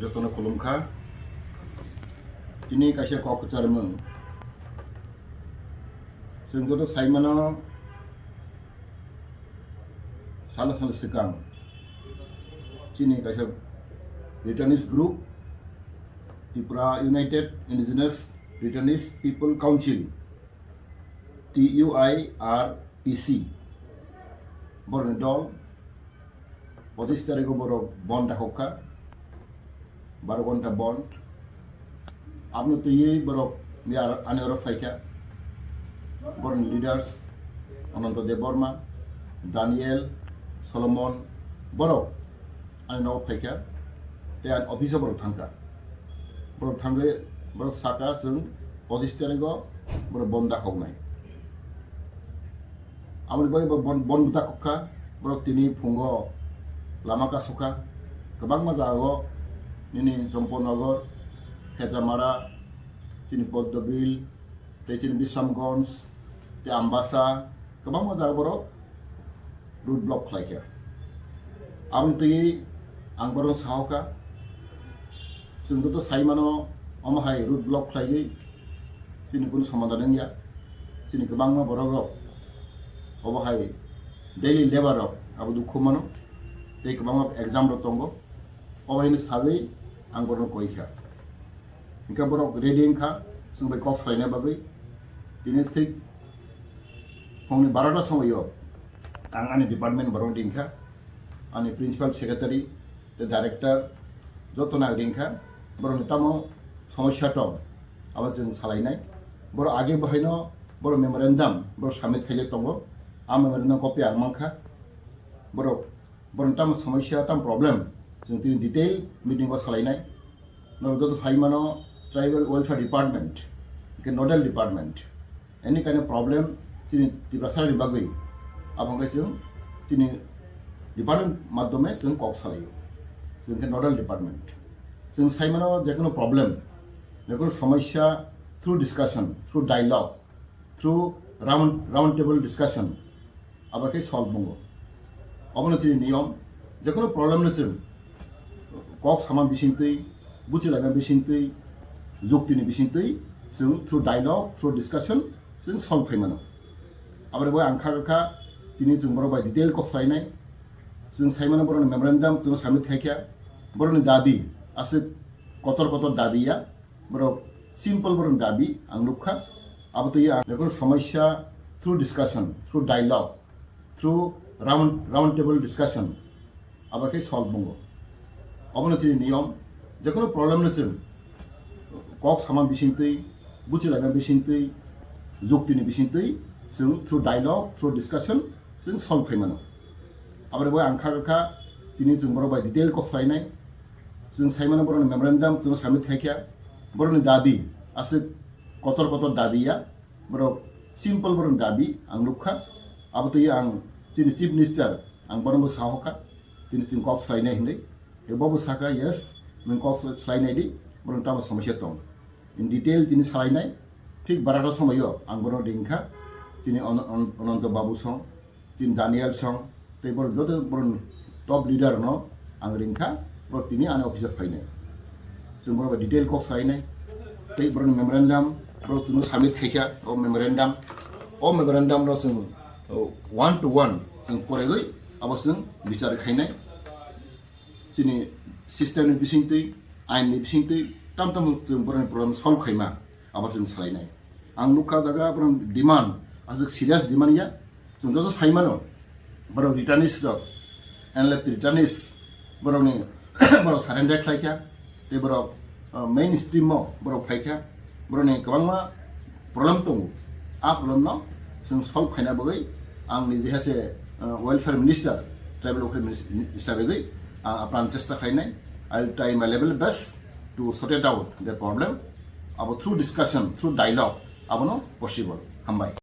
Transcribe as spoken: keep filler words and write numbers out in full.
Jotono khulumkha. Tini kaisa kok kwcharmung. Chwng joto saimano salo salo swkang chini kaisa Bhutanese group, Tripura United Indigenous Bhutanese People Council, T U I R P C, borokni dol, pochis tarikho borok bon dakhokha, baro ghonta bon. Aboni twiwi borok ani oro phaikha, borokni leaders Ananto Debbarma, Daniel, Solomon, borok ani nogo phaikha, tei ani office o borok thangkha. Borok thangwi borok sakha, chwng pochis tarikho borok bon dakhoknai. Aboni bagwi bo bon, bon dakhokha, borok tini phungo lama kasukha, kwbangma jagao nini Champaknagar, Khejamara, chini Poddobil, tei chini Bisramganj, tei Ambasa, kwbangma jaga borok road block khlaikha. Aboni twiwi ang borokno sahokha, chwng joto saimano omo hai road block khlaiwi chini kunu somadan wngya. Chini kwbangma borok rok obo hai daily labour rok abo dukhu mano, tei kwbangma exam rok tongo, obo haino sagwi ang borokno koikha. Hingke borok ready wngkha chwng bai kok salaina bagwi. Tini thik phungni barota somoio ang ani department borokno ringkha, ani principal secretary tei director jotono ang ringkha. Borokni tamo somosya tong, abo chwng salainai. Borok age bahaino borok memorandum borok submit khaijak tongo. A memorandum copy ang mankha. Borok Borokni tamo somosya, tamo problem, chwng tini detail meeting o salainai. Norok joto phaimano tribal welfare department, hingke nodal department, any kind of problem chini Tiprasarani bagwi, abo hingke chwng chini department madhyome chwng kok salaio. Chwng khe nodal department. Chwng saimano jekono problem, jekono somosya through discussion, through dialogue, through round, round table discussion, abo khe solve wngo. Obono chini niyom, jekono problem no chwng kok sama bisingtwi, buchilaina bisingtwi, juktini bisingtwi, chwng through dialogue, through discussion, chwng solve khai mano. Aboni bagwi ang kha kha tini chwng borok bai detail kok salainai. Chwng sai mano borokni memorandum chwng submit khai kha. Borokni dabi aswk kotor kotor dabi ya. Borok simple borokni dabi ang nukha. Abo twi ang jekono somosya through discussion, through dialogue, through round, round table discussion, abo khe solve wngo. Obono chini niyom, jekono problem no chwng kok sama bisingtwi, buchilaina bisingtwi, juktini bisingtwi, chwng through dialogue, through discussion, chwng solve khai mano. Aboni bagwi ang kha kha tini chwng borok bai detail kok salainai. Chwng sai mano borokni memorandum chwng submit khai kha. Borokni dabi aswk kotor kotor dabi ya. Borok simple borokni dabi ang nukha. Abo twi ang chini chief minister ang borokno sahokha. Tini chwng kok salainai hinwi. Ebo bo sakha, yes, nwng kok salainai di, borokni tamo somosya tong. In detail tini salainai. Thik barata somoio ang borokno ringkha. Chini An-, An-, Ananto Babu song, chini Daniel song, tei borok joto borokni top leader no ang ringkha, borok tini ani office o phainai. Chwng borok bai detail kok salainai, tei borokni memorandum borok chwngno submit khaikha, o memorandum, o memorandum no chwng, o, one to one chwng poregwi abo chwng bichar khainai. Chini system ni bisingtwi, ain ni bisingtwi, tam tam chwng borokni problem solve khaima, abo chwng salainai. Ang nukha jaga borok demand, aswk serious demand ya. Chwng joto sai mano, borok returnees rok, N L F T returnees, borokni, borok surrender khlaikha, tei borok, uh, mainstream o borok phaikha, borokni kwbangma problem tongo. A problem no chwng solve khaina bagwi ang nije hase, uh, welfare minister, tribal welfare minister hisabe gwi ang apran chesta khlainai. I will try my level best to sort it out the problem. Abo through discussion, through dialogue, abono possible. Hambai.